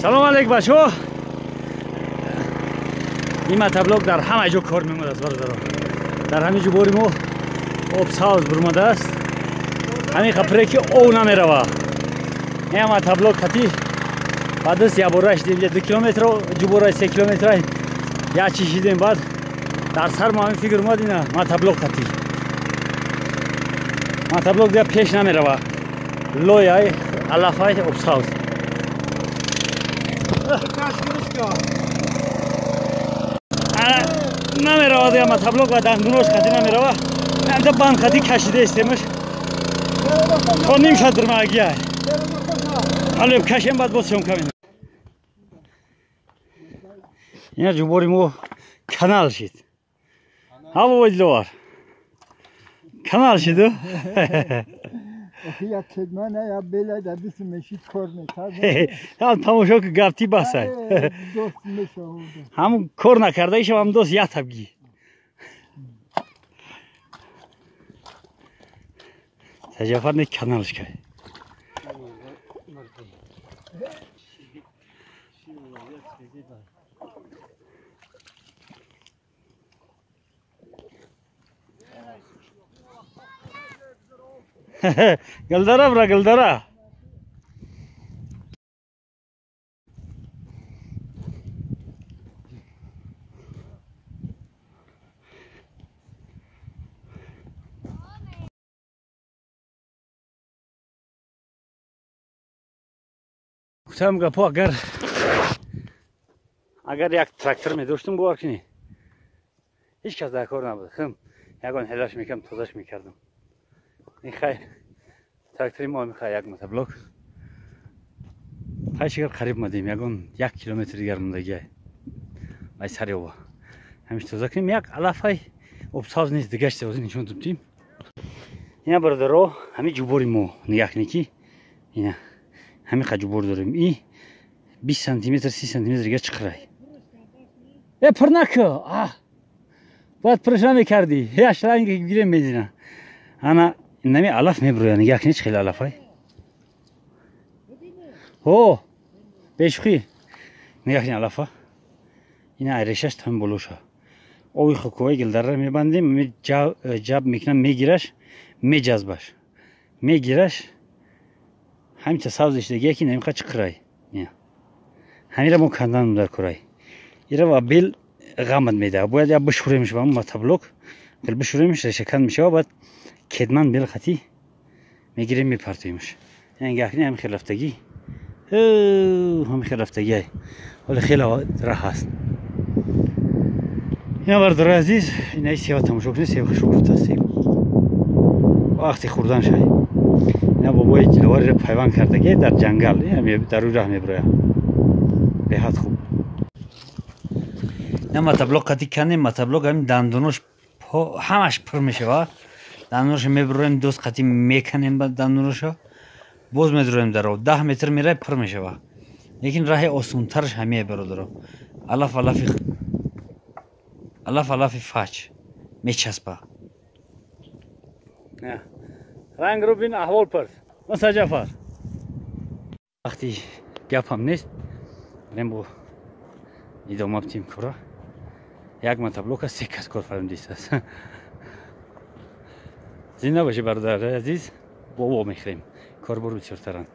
Салом алейк бачо. Ин мотоблок дар ҳама ҷо кор меомад аст бародарон. Дар ҳамин ҷо бори мо об савз бурмадааст. Ҳамин қапре ки ов намерава. Ин мотоблок хати баъд ябора шидем, 2 километр ҷубора 3 километр як чи шидем, баъд дар сар мо ҳамин фикр омад ина мотоблок хати. Мотоблок дия пеш намерава. Лояй алафай об савз. Намерава дия мотоблок ва дандунош хати намерава. Ҳамда банд хати кашида истемаш. То ним шад дурмагия. Алё кашем баъд боз съёмка менам. Ина ҷубори мо канал шид. Ҳа бобо Диловар. Канал шиду? Я кедмана я бела дар дасти мешид кор мекард. Ҳам тамошо ки гафти басай. Дост мешавад. Ҳам кор накарда ишам ҳам дост я табги. Саҷафар не каналш кай. Гулдара бра гулдара. Гуфтам гапо агар як трактор медоштум бовар кунӣ ҳеҷ кас дар кор набуд. Хм ягон ҳелаш мекардам, тозаш мекардам. Ин хайр трактори мо мехоҳад як мотоблок. Хай шигар қариб мадем, ягон 1 километр дигар мондагиай. Ай сари ова. Ҳамиш тоза кунем, як алафай обсавз нест, дигаш севози нишон дубтим. Ина бародаро, ҳами ҷубори мо нигаҳ кунед ки ина ҳами қа ҷубор дорем. И 20 сантиметр, 30 сантиметр дигар чиқирай. Э пур наку. Бояд пурш намекардӣ. Я шланг гирем мезина. Ана нами алаф меброя, нигаҳ кунед чӣ хеле алафай. Ҳо, бешухӣ. Нигаҳ кунед алафа. Ина решаш там болоша. Ови хокҳои гилдарра мебандем, ҷаб мекунам, мегираш, меҷазбаш. Мегираш, ҳаминча савзиш дигия ки намиқа чиқирай. Ҳамира мо кандан дар курай. Ира ва бел ғамат медиҳад. Бояд я бишӯремш ба мотоблок, бел бишӯремш, решакан мешава, баъд кедман бел хати мегирем мепартоимш. Нигаҳ кунед ҳамин хел рафтагӣ. Ҳамин хел рафтагиай. Ҳоле хеле раҳ аст. Ина бародарои азиз, инаи сева тамошо кунед, сев хушрӯ гуфтааст, сев. Вақти хӯрдан шай. Ина бобои Диловариро пайванд кардагӣ дар ҷангал, дар рӯи раҳ мебирояд. Беҳад хуб. Ина мотоблок қати канем, мотоблок ҳамин дандонош ҳамаш пур мешавад. Дандоношо мебироем, дост қати меканем дандоношо, боз медроем дар об. 10 метр мерай пур мешавад. Лекин раҳи осонтараш ҳамие бародаро. Алаф алафи фач мечаспа. Ранг рӯ бин, аҳвол пурс. Муса Ҷафар. Вақти гапам нест, барем бо идома битим кора. Як мотоблока се кас кор фармудистааст. Зинда бошӣ бародари азиз, бо во мехӯрем. Корбор бисёртаранд.